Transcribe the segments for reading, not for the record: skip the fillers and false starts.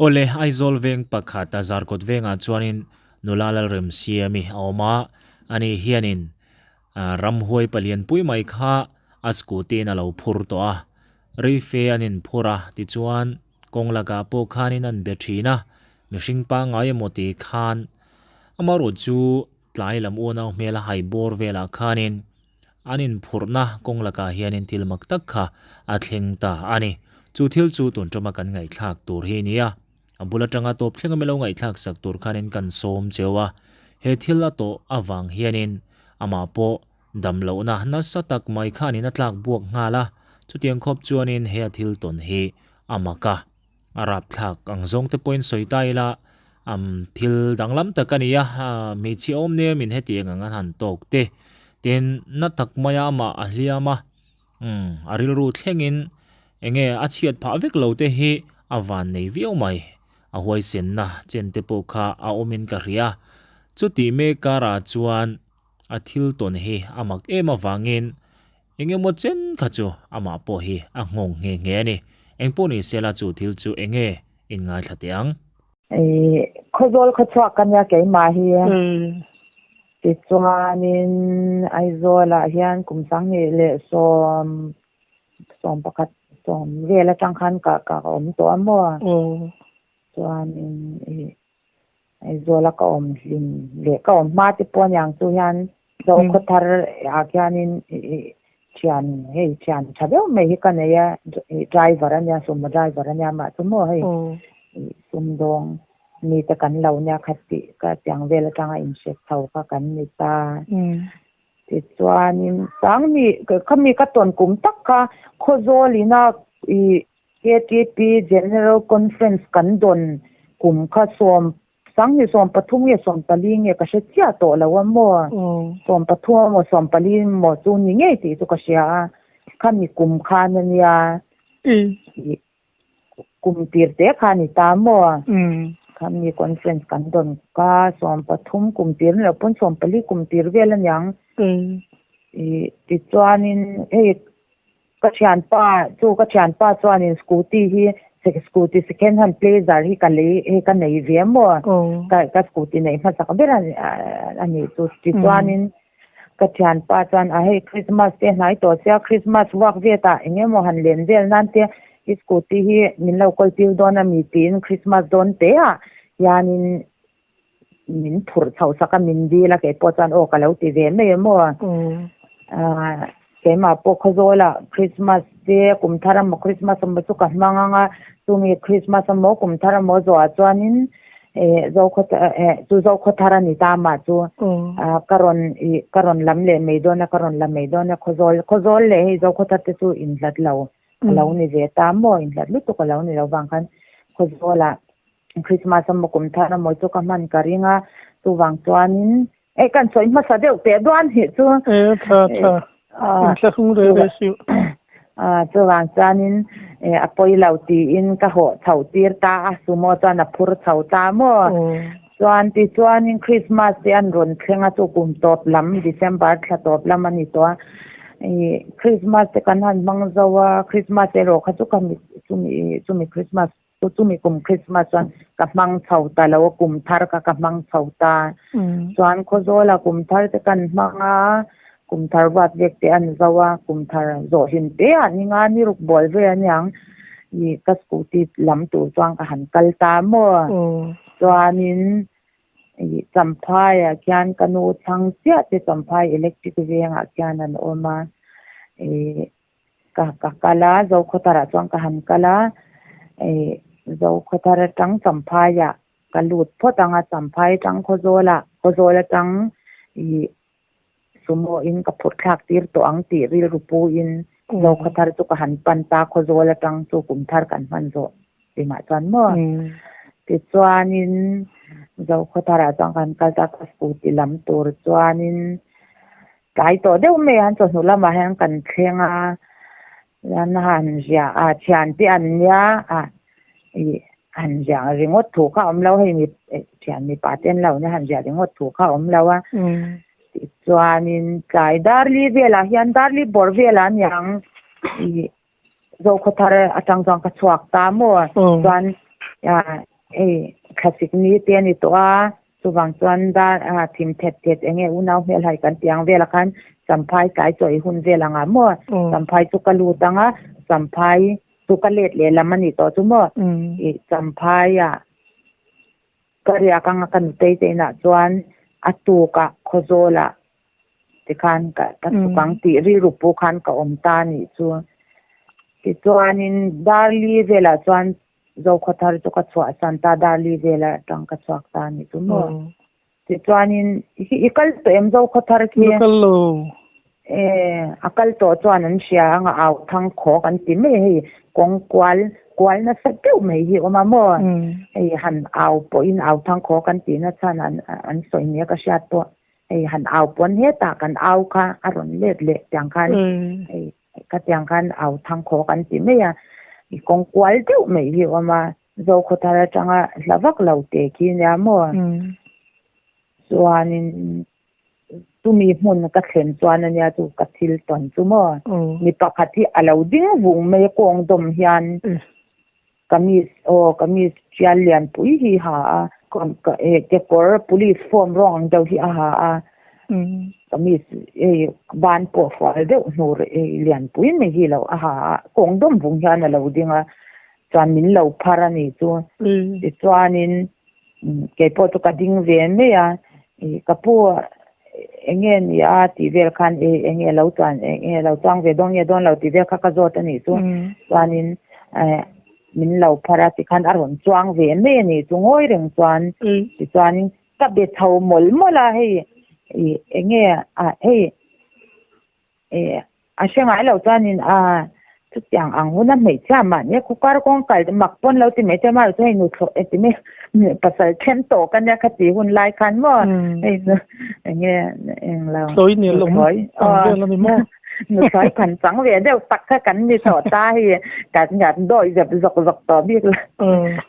Awle, Aizawl veng pakhat a Zarkawt vengah chuanin nula Lalremsiami a awm a, ani hianin ramhuai palianpui mai kha a scooty in a lo phur tawh a, reife an inphur a, tichuan kawng lakah pawh khanin an be thin a, mihring pangngai emaw ti khan amaherawh chu tlai lam unau hmel a hai bawr velah khanin an inphurhna kawng lakah hianin thil mak tak kha a thleng ta a ni. Chu thil chu tun tama kan ngaihthlak tur hi a ni a, a bul atanga tawp thleng a milo ngaihthlak sak tur khanin kan sawm cheu a, he thil a tawh avang hianin amah pawh dam lohna nasa tak mai khanin a tlak buak nghal a, chutiang khawp chuanin he a thil tawn hi a mak a. A rapthlak ang zawng te pawhin sawi ta ila, umm thil danglam tak a ni a, hmeichhia awm nia min hetiang ang an han tawk te. Tin, na tak maia amah a hliam a, umm a rilru thlengin enge a chhiat phah vek lo te hi a van nei viau mai. A huaisenna chen te pawh kha a awmin ka hria. Chutih mek karah chuan a thil tawn hi a mak em avangin Eng emaw chen kha chu amah pawh hi a nghawng nghe nghe a ni. Eng pawh ni sela chu thil chu eng nge in ngaithla teh ang? Ih, Khawzawl khaw chhuak ka nia keimah hi. Tichuanin Aizawlah hian kum sanghnih leh sawm, sawm pakhat, sawm vel atang khan ka ka awm tawh a maw? Chuanin ih Aizawla ka awm hlim leh ka awm hma te pawh aniang chu hian Zokhawthar thar ah khianin thian hei thian tha deuh mai hi ka nei a driver ania sumo driver ania mah chu maw hei sumdawng mi te kan lo nia kha tih ka tiang vel atanga inhriat chho kha kan ni ta tichuanin sangni khami ka tawn kum tak kha Khawzawl ina ih KTP General Conference kan dawn kum kha sawm sanghnih 13 nge 14 nge ka hre chiah tawh lo a maw? 13 emaw 14 emaw chu ni ngei tih chu ka hria a, khami kum khan a nia kum tir te kha a ni ta maw? Khami conference kan dawn kha 13 kum tir ni lo pawn 14 kum tir vel a niang. Tichuanin hei Ka thianpa chu ka thianpa chuanin scooty hi scooty second hand blazer hi ka lei hei ka nei ve maw ka ka scooty neih hmasak ber a nih chu tichuanin ka thianpa chuan a hei Christmas te hnai tawh sia Christmas work vet ah eng emaw han len vel nan te i scooty hi min lo kawl tir dawn a mi tiin Christmas dawn te ah hianin min phurh chhoh sak a min dil a keipawh chuan aw ka lo ti ve mai a maw keimah pawh khawzawlah Christmas te kum thar emaw Christmas emaw chu ka hmang ang a chumi Christmas emaw kum thar emaw zawhah chuanin eh zokhaw eh chu zokhaw thar a ni ta mah chu ka rawn ih ka rawn lam leh mai dawn a ka rawn la mai dawn a khawzawl khawzawl leh hei zokhaw thar te chu inhlat lo a lo ni ve ta maw inhlat lutuk a lo ni lo vang khan khawzawlah Christmas emaw kum thar emaw chu ka hman ka ring a, chuvang chuanin eh kan sawi hmasa deuh teh duan hi chu. Eh tha tha inthlahrung reh reh siu. Ah chuvang chuanin eh a pawi lo tiin ka hawh chho tir ta a, sumo chuan a phur chho ta maw. Chuan tichuanin Christmas te an rawn thleng a chu kum tawp lam December thla tawp lam a ni tawh a, ih Christmas te kan han hmang zo a, Christmas erawh kha chu ka chumi chumi Christmas Chu chumi kum Christmas chuan ka hmang chho ta lo a, kum thar kha ka hmang chho ta. Chuan Khawzawla kum thar te kan hmang a, kum thar ruat vek te an zo a, kum thar zawh hlim te ah ni nga ni ruk bawl ve aniang i ka scooty lam tur chuan ka han kal ta maw. Chuanin i Champhai ah khian ka nu chhang chiah te Champhai electric vengah khian an awm a, i Ka ka kal a, Zokhawtharah chuan ka han kal a, ih Zokhawthar atang Champhaiah ka lut phawt ang a, Champhai atang Khawzawlah, Khawzawl atang ih sumo in ka phurh thlak tir tawh ang tih rilru pu in Zokhawthar chu ka han pan ta, Khawzawl atang chu kum thar kan hman zawh timah chuan maw. Tichuanin Zokhawtharah chuan ka han kal ta, ka scooty lam tur chuanin Tlai tawh deuh mai a, chawhnu lamah hian kan thleng a, an han ziah a, thiante an nia a, ih han ziah ringawt thu kha a awm lo hei mi thian mipa te an lo nia han ziah ringawt thu kha a awm lo a, tichuanin tlai darli velah hian darli bawr velah aniang ih Zokhawthar atang chuan ka chhuak ta maw chuan. Hei thlasik ni te a ni tawh a, chuvang chuan dar thim thet thet eng nge unau hmel hai kan tih ang velah khan Champhai tlai chaw ei hun vel ang ah maw? Champhai chu ka lut ang a, Champhai chu ka let lehlam a ni tawh chu maw? Ih Champhai ah ka riak ang a ka nutei te inah chuan a tuk ah Khawzawl ah tikhan ka ka chhuk ang tih rilru pu khan ka awm ta a nih chu. Tichuanin Darli velah chuan Zokhawthar chu ka chhuahsan ta, Darli vela atang ka chhuak ta a nih chu maw. Tichuanin i kal tawh em Zokhawthar khi? Ka kal lo. E, a kal tawh chuan an hria ang a au thang khawk an ti mai hei kawng kual kual nasa deuh mai hi awm a maw. Hei han au pawhin au thang khawk an tih nachhan an an sawi nia ka hriat pawh. Hei han au pawn hetah kan au kha a rawn let leh tiang khan hei Khatiang khan au thang khaw kan ti mai a, i kawng kual deuh mai hi a awm a, Zokhawthar atanga hla vak lo te khi nia maw? Chuanin chumi hmun ka thlen chuan ania chu ka thil tawn chu maw? Mi pakhat hi a lo ding vung mai a kawng dawm hian kamis aw kamis tial lianpui hi ha a kekawr police form rawng ang deuh hi a ha a kamis hei ban pawh fual deuh hnur hei lianpui mai hi lo a ha a kawng dawm vung hian a lo ding a chuan min lo phar a ni chu tichuanin keipawh chu ka ding ve mai a ih ka pu eng nge ni a tih vel khan eng nge lo chuan eng nge lo chuang ve dawn nge dawn lo tih vel kha ka zawt a nih chu chuanin eh min lo phar a tikhan a rawn chuang ve mai a nih chu ngawi reng chuan tichuanin ka be chho mawlh mawlh a hei ih eng nge a hei Eh, a hre ngai lo chuanin a chutiang ang hun a hmeichhia mahni a khawkar kawng kal te mak pawn lo ti mai che mah chu hei nu thlawh e ti mai pasal then tawh ka nia khati hun lai khan maw hei nu enge eng lo Thlawi nel awm ang vel a ni maw? Nu thlawi phan chang ve deuh tak kha kan ni tawh ta hei kan kan dawi zep zawk zawk tawh bik lo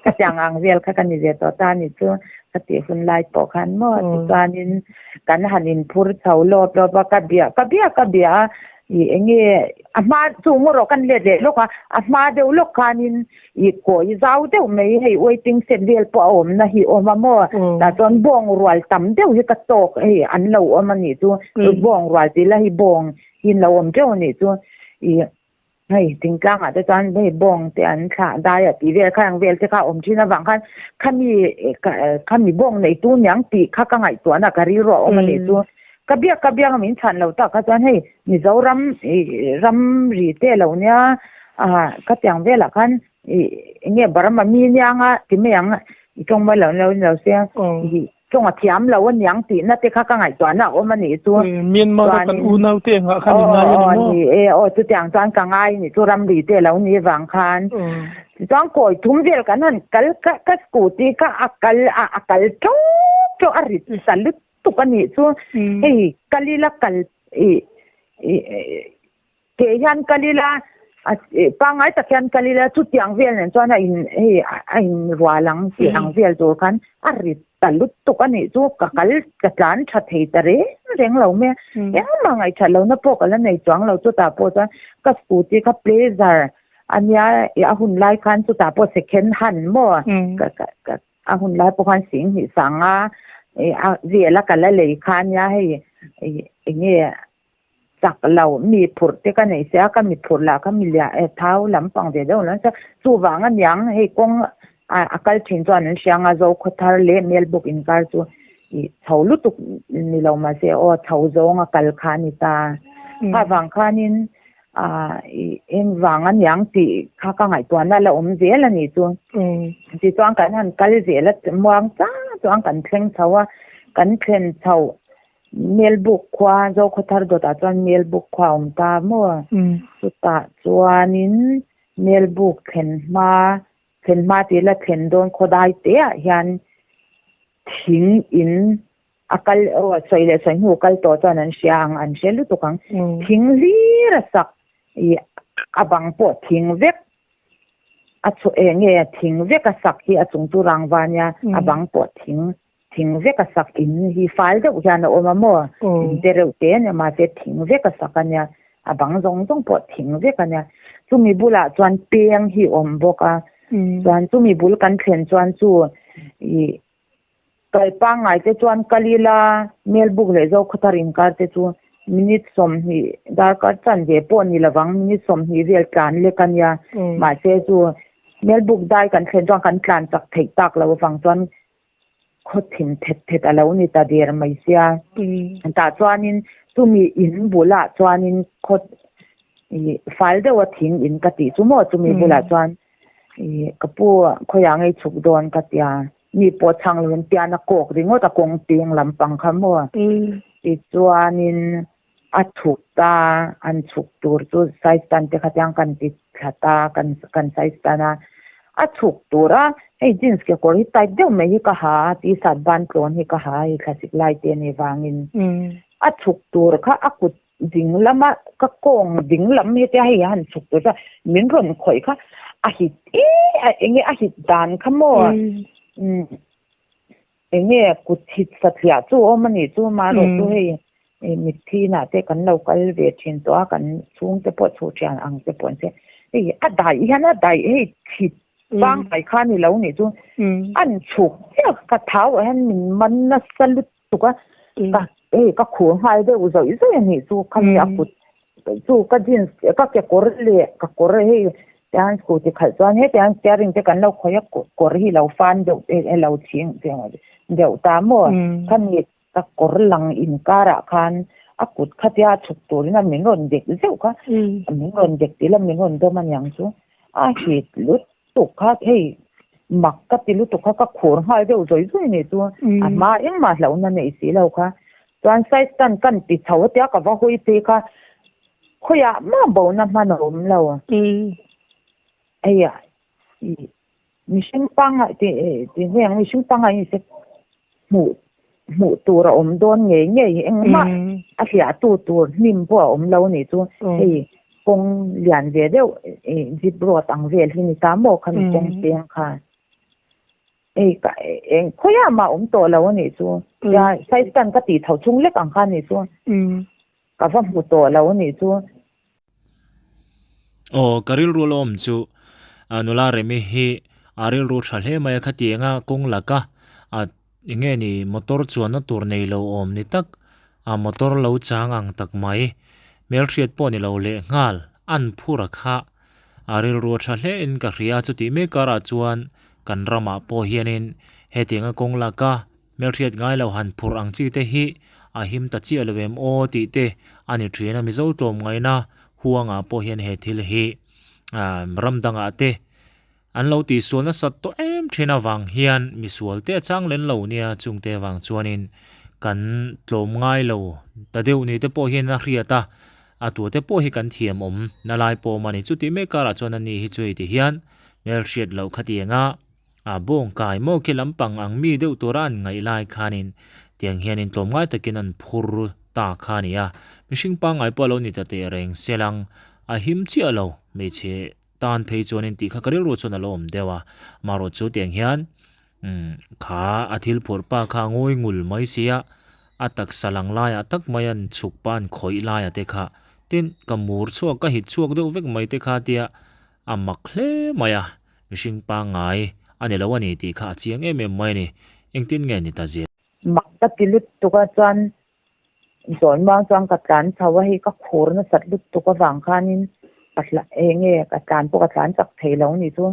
khatiang ang vel kha ka ni ve tawh ta ni chu khati hun lai pawh khan maw tichuanin Kan han inphur chho lawp lawp a, ka bia ka bia ka bia a, ih eng nge a hma chu ngaw rawh kan let leh lawk a, a hma deuh lawk khanin ih kawi zau deuh mai hei waiting shed vel pawh a awmna hi awm a maw, tah chuan bawng rual tam deuh hi ka tawk hei an lo awm a nih chu, bawng rual tih la hi bawng hi an lo awm teuh a nih chu ih. Hei thingtlangah te chuan hei bawng te an thlah dai a tih vel kha ang vel te kha a awm thin avang khan khami khami bawng neitu niang tih kha ka ngaihtuahna ka rilru a awm a nih chu. Ka biak ka biak a min chhan lo tak kha chuan hei Mizoram ram ri te lo nia khatiang velah khan ih eng nge Burma mi nianga ti mai ang i tawng mai lo ni lo se Tawng a thiam lo aniang tihna te kha ka ngaihtuahna a awm a nih chu. Myanmar a kan unau te engah khan i ngai a ni maw? Ni e, aw chutiang chuan ka ngai ni chu ramri te lo ni vang khan. Tichuan kawi thum vel kan han kal ka ka scooty kha a kal a a kal tawp tawp a rit ta lutuk a nih chu. Hei kal ila kal ih ih Ke hian kal ila, pangngai tak hian kal ila chutiang vel nen chuan a in hei a in rual ang tih ang vel tur khan a rit ta lutuk a nih chu ka kal ka tlan tha thei ta reng reng lo mai a, engmah ngaihthat lohna pawh ka la nei chuang lo chutah pawh chuan ka scooty kha pleasure a nia a hun lai khan chutah pawh second hand maw ka ka a hun lai pawh khan sing hnih sanga a vel a ka la lei kha a nia hei eng nge chak lo mi phurh te ka nei sia ka mi phurh lah kha mi lian eh thau lampang ve deuh lo nasa chuvang aniang hei kawng a kal thin chuan an hria anga Zokhawthar leh Melbuk inkar chu ih chho lutuk ni lo mahse aw chho zawng a kal kha a ni ta kha vang khanin ah ih engvang aniang tih kha ka ngaihtuahna la awm zel a nih chu tichuan kan han kal zel a muang chang chuan kan thleng chho a kan thlen chhoh. Melbuk khua, Zokhawthar dawtah chuan Melbuk khua a awm ta maw? Chutah chuanin Melbuk thlen hma, thlen hma tih la thlen dawn khawdai teah hian thing in a kal aw sawi leh sawi hnu kal tawh chuan an hria ang, an hre lutuk ang. Thing hlir a sak ih a bang pawh thing vek a chhuah eng nge thing vek a sak hi a chung chu rangva nia a bang pawh thing Thing vek a sak in hi fal deuh hian a awm a maw? In te reuh te a nia mahse thing vek a sak a nia, a bang zawng zawng pawh thing vek a nia. Chumi bulah chuan peng hi awm bawk a. Chuan chumi bul kan thlen chuan chu ih kal pangngai te chuan kal ila Melbuk leh Zokhawthar inkar te chu minute 20 darkar chanve pawh ni lovang minute 20 vel tlan lek a nia. Mahse chu Melbuk dai kan thlen chuan kan tlan chak theih tak lo avang chuan khaw thim thet thet a lo ni ta der mai sia. Tah chuanin chumi in bulah chuanin khaw ih fal deuha thing in ka tih chu maw chumi bulah chuan ih ka pu khawiah ngei chhuk dawn ka tia mi pawh chhang lovin pian a kawk ringawt a kawng peng lampang kha maw tichuanin a chhuk ta an chhuk tur chu size tan te kha tiang kan ti thla ta kan kan size tan a a chhuk tur a hei jeans kekawr hi tight deuh mai hi ka ha a t-shirt ban tlawn hi ka ha a hei thlasik lai te anih vangin a chhuk tur kha a kut ding lama ka kawng ding lam hetia hei han chhuk tur chuan min rawn khawih kha a hit e eng nge a hit dan kha maw Eng nge kut hit satliah chu awm a nih chu marawh chu hei mitthi inah te kan lo kal ve thin tawh a kan chhungte pawh chhuh thian ang te pawh an che hei a daih hian a daih hei thit pangngai kha a ni lo nih chu an chhuk chiah ka thau ah hian min man nasa lutuk a ka hei ka khur nghal deuh zawih zawih a nih chu khami a kut Chu ka jeans ka kekawr leh ka kawr hei tiang scooty khalh chuan hetiang steering te kan lo khawih a kawr hi lo fan deuh e lo chhing deuh ta maw khami ka kawr lang inkarah khan a kut khatia chhuk turin a min rawn dek zeuh kha min rawn dek tih la min rawn dawm aniang chu a hit lutuk kha hei mak ka ti lutuk kha ka khur nghal deuh zawih zawih anih chu a hma engmah hlauhna neih si lo kha. Chuan size tan kan ti chho a tia ka va hawi phei kha khawiah mah bona hman a awm lo. Hei ih mihring pangngai ti ti heng mihring pangngai ni se hmuh hmuh tur a awm dawn ngei ngei engmah a hliah tu tur hnim pawh a awm lo a nih chu hei kawng lian ve deuh ih jeep road ang vel hi ni ta maw khami kawng peng kha. Ei ka eng khawiah mah awm tawh lo a nih chu. Tia size tan ka tih tho chung lek ang kha a nih chu. Ka va hmu tawh lo a nih chu. Aw ka rilru la awm chu nula Remi hi a rilru tha hle mai a khatianga kawng laka a eng nge ni motor chuanna tur nei lo awm ni tak a motor lo chang ang tak mai hmelhriat pawh ni lo leh nghal an phur a kha A rilru a tha hle in ka hria chutih mek karah chuan kan ramah pawh hianin hetianga kawng laka hmelhriat ngai lo han phurh ang chi te hi a him ta chiah lo em aw tih te a ni thin a Mizo tlawm ngaina huangah pawh hian he thil hi ram dangah te an lo tihsual nasat tawh em thin avang hian misual te a chang len lo nia chungte avang chuanin kan tlawm ngai lo ta deuh ni te pawh hian a hriat a. A tua te pawh hi kan thiam awm na lai pawm a ni. Chuti mek karah chuan ani hi chu hei ti hian hmelhriat loh khatiang a, a bawng kai maw khi lampang ang mi deuh tura an ngaih lai khanin tiang hianin tlawmngai takin an phur ta kha a ni a. Mihring pangngai pawh a lo ni ta teh reng selang a him chiah lo hmeichhe tan phei chuanin tih kha ka rilru chuan a lo awm deuh a. Marawh chu tiang hian Umm, kha a thil phurh pa kha a ngawi ngul mai sia, a taksa lang laiah tak mai an chhuk pa an khawih laia te kha tin ka mur chhuak ka hit chhuak deuh vek mai te kha tia a mak hle mai a, mihring pangngai a ni lo a ni tih kha a chiang em em mai a ni, engtin nge ni ta zel. Mak ka ti lutuk a chuan zawn muang chuan ka tlan chho a, hei ka khur nasat lutuk avang khanin ka hla eng nge ka tlan pawh ka tlan chak thei lo ni chu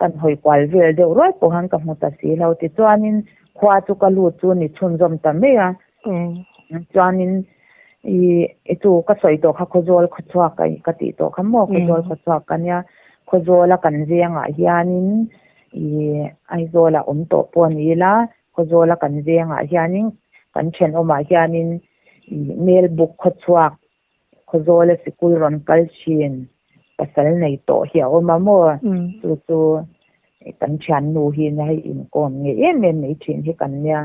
kan hawi kual vel deuh ruai pawh khan ka hmu ta si lo tichuanin khua chu ka lut chu ni chhunzawm ta mai a chuanin ih chu ka sawi tawh kha Khawzawl khawchhuak ka tih tawh kha maw Khawzawl khawchhuak ka nia Khawzawla kan vengah hianin ih Aizawlah awm tawh pawh ni ila Khawzawla kan vengah hianin kan thenawmah hianin Melbuk khawchhuak Khawzawla sikul rawn kal thin pasal nei tawh hi a awm a maw? Chu chu kan thiannu hi hei inkawm nge em em mai thin hi kan nia.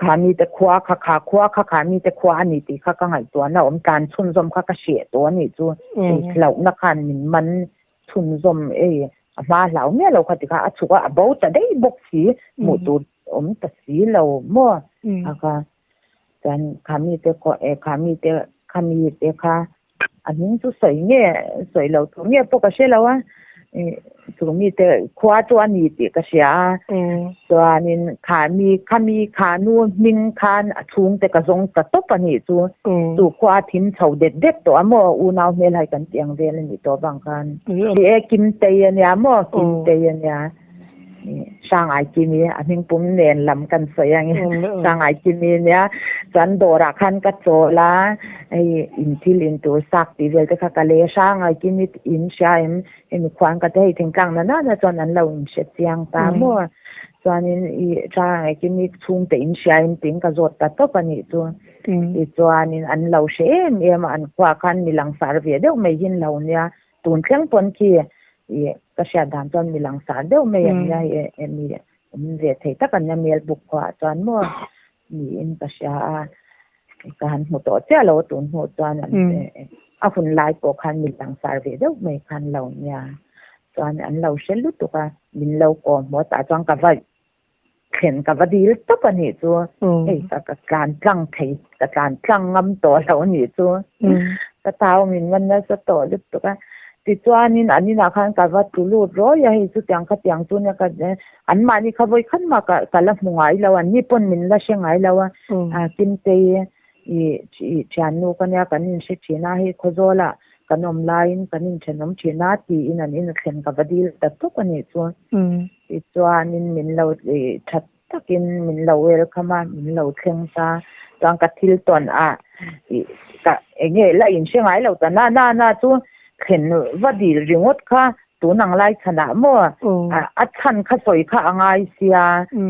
Kha mite khua kha kha khua kha kha mite khua a ni tih kha ka ngaihtuahna a awm tlan chhunzawm kha ka hreh tawh a nih chu. Hei hlauhna khan min man chhunzawm ei a hma hlau miah lo kha tikha a chhuk a a bo ta daih bawk si hmuh tur awm ta si lo maw a kha chuan kha mite khaw e kha mite kha mite kha a hming chu sawi nge sawi lo tur nge pawh ka hre lo a. Chu mite khua chu a ni tih ka hria a, chuanin kha mi khami kha nu hming khan a chhungte ka zawng ta tawp a nih chu. Chu khua a thim chho det det tawh a maw, unau hmel hai kan tih ang vel a nih tawh avang khan. Ni e, Kimtei a nia maw, Kimtei a nia. Shanghai Kimi a hming pum nen lam kan sawi ang e. Shanghai Kimi nia chuan dawrah khan ka chawl a, hei in thil in tur sak tih vel te kha ka lei a, Shanghai Kimi in hria em hemi khuan ka ti hei thingtlang na nana chuan an lo in hre chiang ta maw chuanin i Shanghai Kimi chhungte in hria em tiin ka zawt ta tawp a nih chu. Tichuanin an lo hre em em a, an khuaah khan mi langsar ve deuh mai hi an lo nia. Tun thleng pawn khi ih ka hriat dan chuan mi langsar deuh mai an nia ih mi awm ve thei tak an nia Melbuk khuaah chuan maw niin ka hria a, ka han hmu tawh chiah lo a tun hnuah chuan an a hun lai pawh khan mi langsar ve deuh mai khan lo nia chuan an lo hre lutuk a min lo kawm haw tah chuan ka va thlen ka va dil tawp a nih chu hei ka ka tlan tlang thei ka tlan tlang ngam tawh lo a nih chu ka tau min man nasa tawh lutuk a tichuanin an inah khan ka va tlu lut rawi a hei chutiang khatiang chu nia ka an mahni kha vawi khat mah ka ka la hmu ngai lo an ni pawn min la hre ngai lo a a Kimtei ih ih thiannu ka nia kan inhre thin a hei Khawzawlah kan awm laiin kan inthenawm thin a tiin an ina thlen ka va dil ta tawp a nih chu. Tichuanin min lo that takin min lo welcome a, min lo thleng ta. Chuan ka thil tawn a ka enge la inhre ngai lo ta na na na chu thlen va dil ringawt kha tun ang lai chhanah maw a chhan kha sawi kha a ngai sia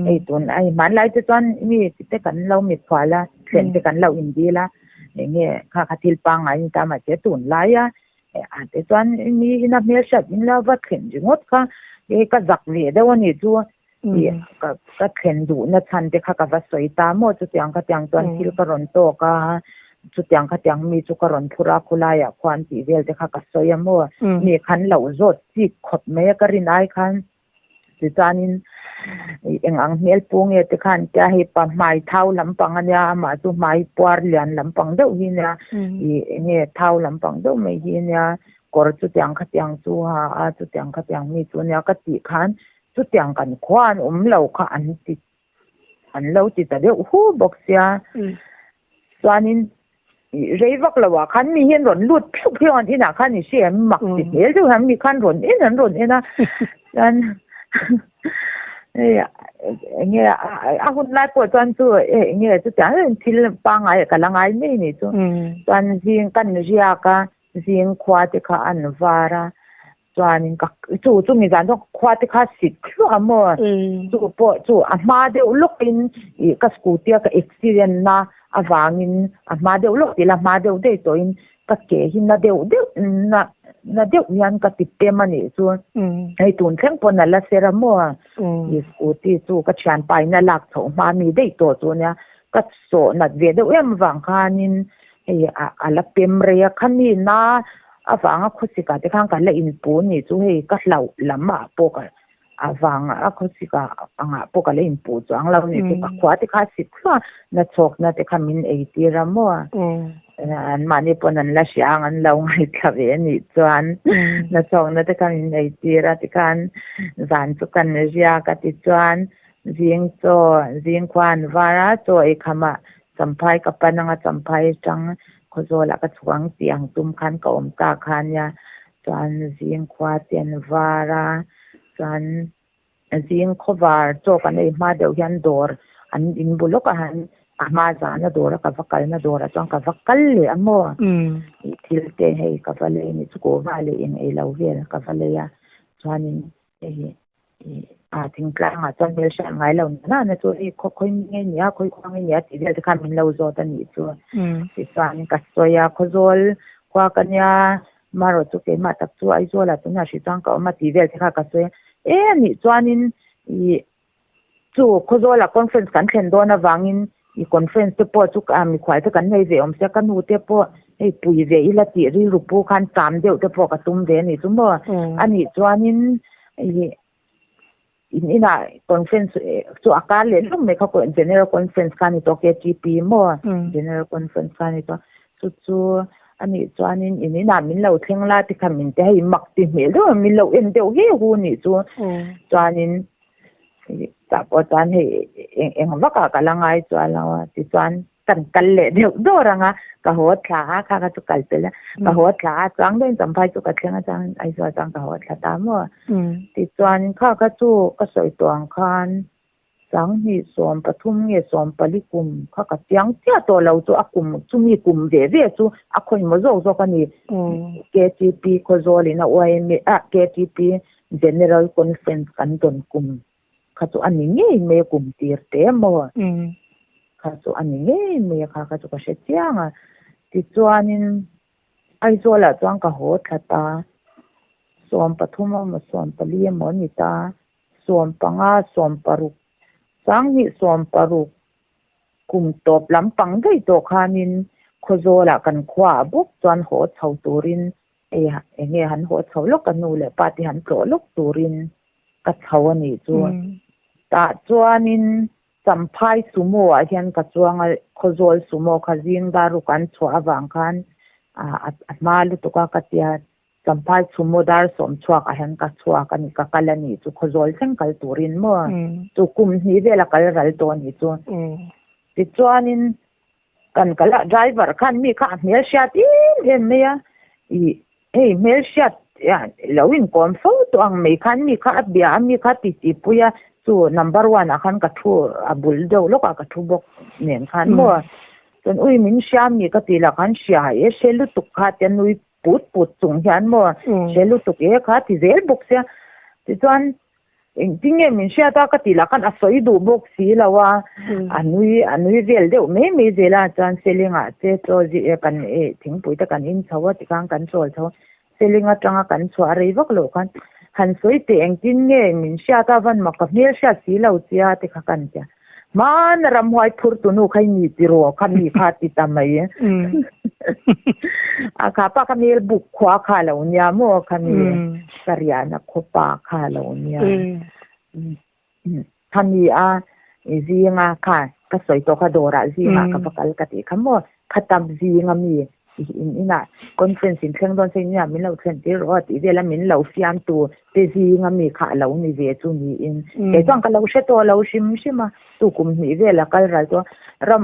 hei tun a hmanlai te chuan mi te kan lo mikhual a thlen te kan lo indil a enge kha kha thil pangngai ni ta mahse tun laia A te chuan mi ina hmelhriat in la va thlen ringawt kha e ka zak ve deuh a nih chu tih ka ka thlen duhna chhan te kha ka va sawi ta maw chutiang khatiang chuan thil ka rawn tawk a chutiang khatiang mi chu ka rawn phur a khulaiah khuan tih vel te kha ka sawi a maw mi khan loh zawt chik khawp mai a ka rin ai khan. Tichuanin eng ang hmel pu nge te khan tia hei pa hmai thau lampang a nia amah chu hmai puar lian lampang deuh hi nia ih eng nge thau lampang deuh mai hi nia kawr chutiang khatiang chu ha a chutiang khatiang mi chu nia ka tih khan chutiang kan khua an awm lo kha an ti an lo ti ta deuh hu bawk sia chuanin rei vak lo ah khan mi hian rawn lut phiuh phiuh an inah khan i hria em mak ti hmel deuh hian mi khan rawn en an rawn en a chuan hei enge a hun lai pawh chuan chu enge chutiang reng thil pangngai ah ka la ngai mai ni chu chuan zing kan riak a zing khua te kha an var a Chuanin ka chu chu mi zan chuan khua te kha sik hluah a maw? Chu pawh chu a hma deuh lawkin ih ka scooty a ka accident na avangin a hma deuh lawk tih la hma deuh daih tawhin ka ke hi na deuh deuh na na deuh hian ka ti pem a nih chu. Hei tun thleng pawn a la ser a maw? Ih scooty chu ka thianpa in a lak chhoh hma mi daih tawh chu nia ka sawh nat ve deuh em avang khanin hei a a la pem rei a khami na avanga khawsik ah te khan ka la inpu anih chu hei ka hlauh lam ah pawh ka avanga a khawsik ah angah pawh ka la inpu chuang lo anih chu ka khua te kha a sik hluah na chhawk na te kha min ei tir a maw an mahni pawn an la hria ang an lo ngaithla ve anih chuan na chhawk na te kha min ei tir a tikhan zan chu kan riak a tichuan zing chaw zing khua an var a chaw ei kham ah Champhai ka pan anga Champhai atang Khawzawlah ka chhuk ang tih ang tum khan ka awm ta kha nia chuan zing khua te an var a chuan zing khawvar chaw kan ei hma deuh hian dawr an in bu lawk a han a hma zana dawr a ka va kalna dawrah chuan ka va kal leh a maw tih thil te hei ka va lei ni chu kuhva leh eng ei lo vel ka va lei a chuanin hei a thingtlangah chuan hmel hriat ngai lo na na chu hei khaw khawi nge nia khawi khua nge nia tih vel te khan min lo zawt a nih chu tichuan ka sawi a Khawzawl khua ka nia marawh chu keimah tak chu Aizawlah tunah hrih chuan ka awm a tih vel te kha ka sawi a e a nih chuanin ih Chu Khawzawlah conference kan thlen dawn avangin i conference te pawh chu mikhual te kan nei ve awm sia, ka nu te pawh hei pui ve ila tih rilru pu khan cham deuh te pawh ka tum ve a nih chu maw. A nih chuanin i in inah conference chu a kar leh hlawm mai kha general conference kha a ni tawh KTP maw general conference kha a ni tawh chu chu. Anih chuanin in inah min lo thleng la ti kha min ti hei mak ti hmel deuh a min lo en deuh he hu nih chu. Chuanin tah pawh chuan hei eng eng vakah ka la ngai chuan lo a tichuan kan kal leh deuh dawr ang a ka haw thla a kha kha chu kal pel a ka haw thla a chuang deuhin Champhai chu ka thleng a chuan Aizawl chuan ka haw thla ta maw. Tichuan kha kha chu ka sawi tawh ang khan Sanghnih 13 nge 14 kum kha ka chiang chiah tawh lo chu a kum chumi kum ve ve chu a khawimaw zawk zawk a ni. KTP Khawzawl in a yma a KTP General Conference kan dawn kum kha chu a ni ngei mai a kum tir te maw kha chu a ni ngei mai a kha kha chu ka hre chiang a. Tichuanin Aizawlah chuan ka haw thla ta 13 emaw 14 emaw a ni ta. 15, 16, 20 16 kum tawp lampang daih tawh khanin Khawzawlah kan khuaah bawk chuan haw chho turin ei eng nge han haw chho lawk ka nu leh pa te han tlawh lawk turin ka chho a nih chu. Tah chuanin Champhai Sumo ah hian ka chuang a, Khawzawl Sumo kha zing daruk an chhuah avang khan a hma lutuk a ka tia Champhai chhumaw dar sawm chhuak ah hian ka chhuak a ni, ka kal a nih chu, Khawzawl thleng kal turin maw? Chu kum hnih vel a kal ral tawh a nih chu. Tichuanin kan kal a, driver khan mi kha a hmelhriat em em mai a, ih hei hmelhriat lo inkawm fo tawh ang mai khan mi kha a bia a, mi kha titi pui a, chu number one ah khan ka thu a bul deuh lawk ah ka thu bawk nen khan maw? Chuan ui min hria mi ka tih lah khan hria e hre lutuk kha tia nui put put chung hian maw hre lutuk e kha ti zel bawk sia tichuan engtin nge min hriat a ka tih lah khan a sawi duh bawk si lo a a nui a nui vel deuh mai mai zel a chuan Selingah che chaw zi e kan e thingpui te kan in chho a tikhan kan chawl chho a Seling atanga kan chhuah rei vak loh khan han sawi teh engtin nge min hriat a van mak ka hmel hriat si lo chia te kha kan tia. Hmana ramhuai phur tunu kha i ni tiraw kha mi kha ti ta mai. A kha pa kha mel buk khua kha lo nia maw kha mi ka riahna khawpa kha lo nia. Kha mi a zinga kha ka sawi tawh kha dawrah zingah ka va kal ka tih kha maw kha tam zinga mi In inah conference in thleng dawn se in inah min lo thlen tir rawh a tih vel a min lo fiam tu te zinga mi kha a lo ni ve chu niin kei chuan ka lo hre tawh lo hrim hrim a tu kum hnih vel a kal ral chuan ram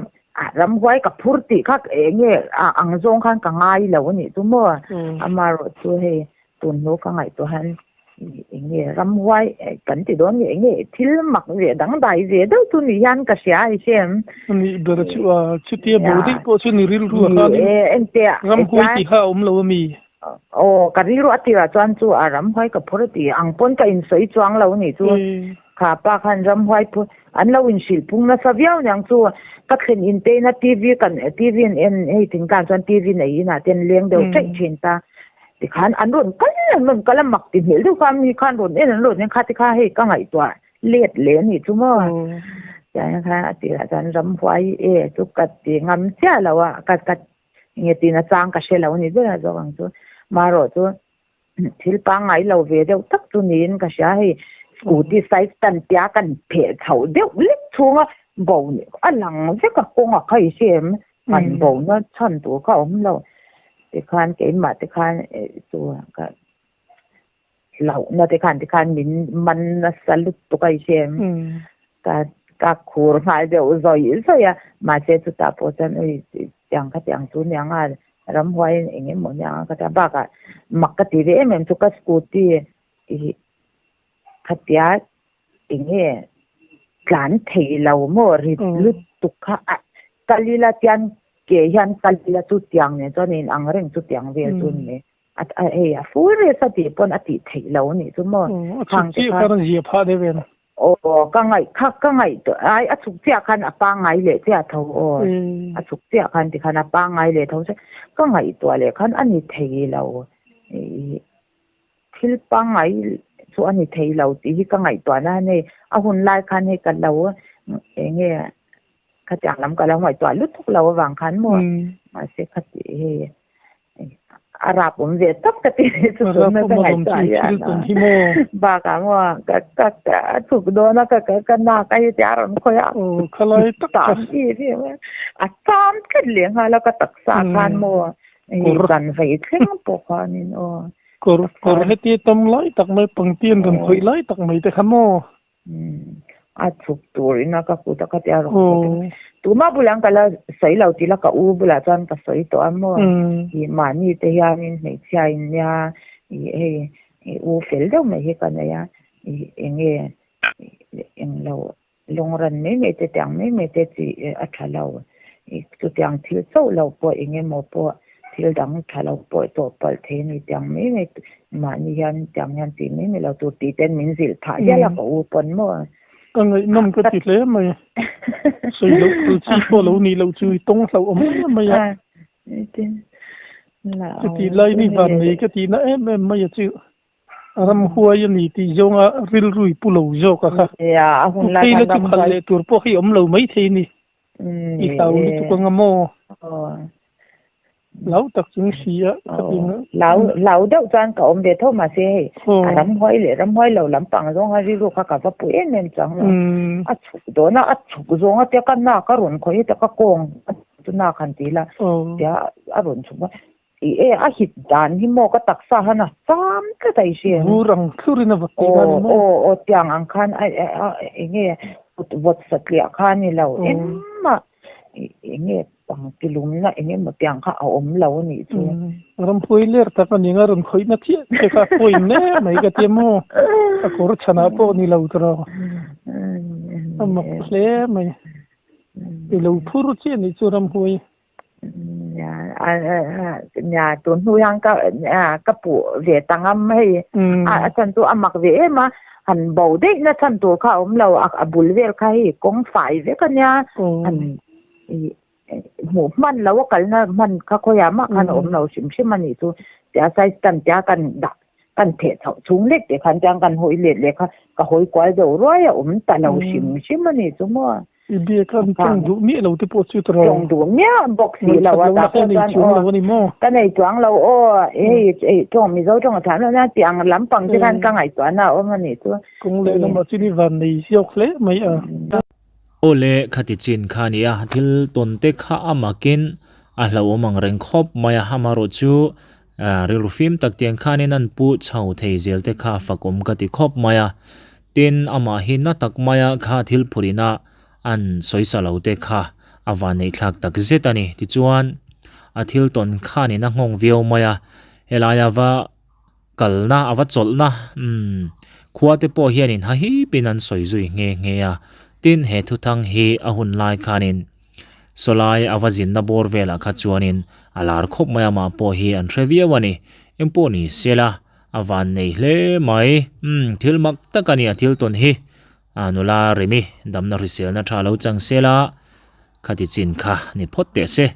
ramhuai ka phur tih kha eng nge a ang zawng khan ka ngai lo a nih chu maw amaherawh chu hei Tun hnu ka ngaihtuah hian eng nge ramhuai kan ti dawn nge eng nge thil mak ve dangdai ve deuh chu ni hian ka hria i hre em? Ni ber chu a chutia bo daih pawh chu ni rilru a khanin ramhuai tih kha a awm lo a mi? Aw ka rilru a tirah chuan chu a ramhuai ka phur a ti ang pawn ka insawi chuang lo a nih chu. Kha pa khan ramhuai phu an lo inhrilh phung nasa viau niang chu ka thlen inteina TV kan TV an en hei thingtlang chuan TV nei inah te an leng deuh theih thin ta. Tikhan an rawn kal an rawn kal a mak ti hmel deuh kha mi khan rawn en an rawn en kha tikha hei ka ngaihtuah let leh a nih chu maw. Tiang khan a tirah chuan ramhuai e chu ka ti ngam chiah lo a ka ka nge tina chang ka hre lo a ni ber a zawk ang chu. Marawh chu thil pangngai lo ve deuh tak chu niin ka hria hei scooty size tan tia kan pheh chhoh deuh lek chhunga bo a lang vek a kawng a kha i hre em han bo na chhan tur kha a awm lo tikhan keimah te khan chu ka hlauhna te khan tikhan min man nasa lutuk a i hre em ka ka khur nghal deuh zawih zawih a mahse chutah pawh chuan ui tiang kha tiang chu nia nga ramhuai eng emaw nia nga ka tia bakah mak ka ti ve em em chu ka scooty ih khatia eng nge tlan thei lo maw rit lutuk kha a kal ila tian ke hian kal ila chu tiang nen chuan a inang reng chu tiang vel chu a ni a a hei a full race a tih pawn a tih theih lo a nih chu maw a chhuk chiah khan a zia phah deuh em aw ka ngaih kha ka ngaih tawh ai a chhuk chiah khan a pangngai leh chiah tho aw a chhuk chiah khan tikhan a pangngai leh tho che ka ngaihtuah leh khan a ni thei lo ih thil pangngai chu a ni thei lo tih hi ka ngaihtuah na a ni a hun lai khan hei ka lo eng nge khatiang lam ka lo ngaihtuah lutuk lo avang khan maw mahse khati hei a rap awm ve tak ka ti chu tun ka ngaihtuah hian bakah maw ka ka ka a chhuk dawn a ka ka ka nak a hi tia a rawn khawi a khalai tak a tam tlat leh nghal a ka taksa khan maw. Kawr. Zan vei thleng pawh khanin aw. Kawr kawr heti tam lai tak mai pangtian kan khawih lai tak mai te kha maw? A chhuk tur ina ka kut a ka tia rawn khawih te. Tuma bulah ka la sawi lo tih la ka u bulah chuan ka sawi tawh a maw? I mahni te hianin hmeichhia in nia i hei i u fel deuh mai hi ka nei a i enge englo Lungran mai mai te tiang mai mai te chi a tha lo. Chutiang thil chauh lo pawh eng emaw pawh thil dang tha lo pawh tawh palh thei a ni tiang mai mai mahni hian tiang hian tih mai mai lo tur tih ten min zilh phah hial a ka u pawn maw. Ka ngaihnawm ka ti hle mai. Sawi loh phal chi pawh lo nih loh chu i tawng hlauh awm em mai a. Chutih lai ni van nei ka tihna em em mai a chu. Ramhuai a ni tih zawnga rilrui pu lo zawk a kha. A Pu phei la chu khalh leh tur pawh hi awm lo maithei ni. I hlau lutuk anga maw? Hlau tak chung si a ka ti na. Hlau hlau deuh chuan ka awm ve tho mahse hei a ramhuai leh ramhuai lo lampang zawnga rilru kha ka va pu em em chuang lo. A chhuk dawn a, a chhuk zawnga tia ka nak a rawn khawih heta ka kawng chu nak han ti ila tia a rawn chhuk a. I e a hit dan hi maw ka taksa han a cham tlat a i hria em? Vur ang thlur in a vawt tih dan maw? Aw aw tiang ang khan a enge kut vawt satliah kha a ni lo engmah enge pangti lumna enge maw tiang kha a awm lo a nih chu. Ramhuai ler tak a ni nga rawn khawih na chiah che kha pawi hle mai ka tia maw? A kawr chhanah pawh ni lo tawh a mak hle mai. I lo phur chiah nih chu ramhuai. Nia tun hnu hian ka ka puh ve ta ngam hei a chhan chu a mak ve em a han bo daih na chhan tur kha a awm lo a bul vel kha hei kawng fai vek a nia han hmuh hman lo a kalna hman kha khawiah mah khan a awm lo hrim hrim a nih chu tia size tan tia kan dah kan theh chhoh chhung lek teh khan chuan kan hawi let leh kha ka hawi kual deuh ruai a awm ta lo hrim hrim a nih chu maw. I biak an tawng duh miah lo te pawh chu tawh. Tawng duh miah bawk si lo a tah pawh chuan aw a ni maw? Ka nei chuang lo aw hei tawng Mizo tawng a thiam lo nia tih ang lampang te khan ka ngaihtuahna a awm a nih chu. Kawng leh lamah chuan i van nei zawk hle mai a. Aw le khati chin kha a ni a, thil tawn te kha a makin a hlauhawm ang reng khawp mai a, amaherawh chu rilru fim tak tiang khanin an pu chho thei zel te kha fakawm ka ti khawp mai a. Tin, amah hi na tak maia kha thil phurina an sawisa lo te kha a vanneihthlak tak zet a ni. Tichuan, a thil tawn khanin a nghawng viau mai a, helaia va kalna, a va chawlhna, umm, khua te pawh hianin hahipin an sawi zui nghe nghe a. Tin, he thuthang hi a hun lai khanin sawlai a va zinna bawr velah kha chuanin a lar khawp mai a, mah pawh hi an hre viau a ni. Engpawh ni sela. A van nei hle mai. Umm thil mak tak a ni a thil tawn hi. A nula Remi damna hriselna tha lo chang sela khati chin kha ni phawt teh se.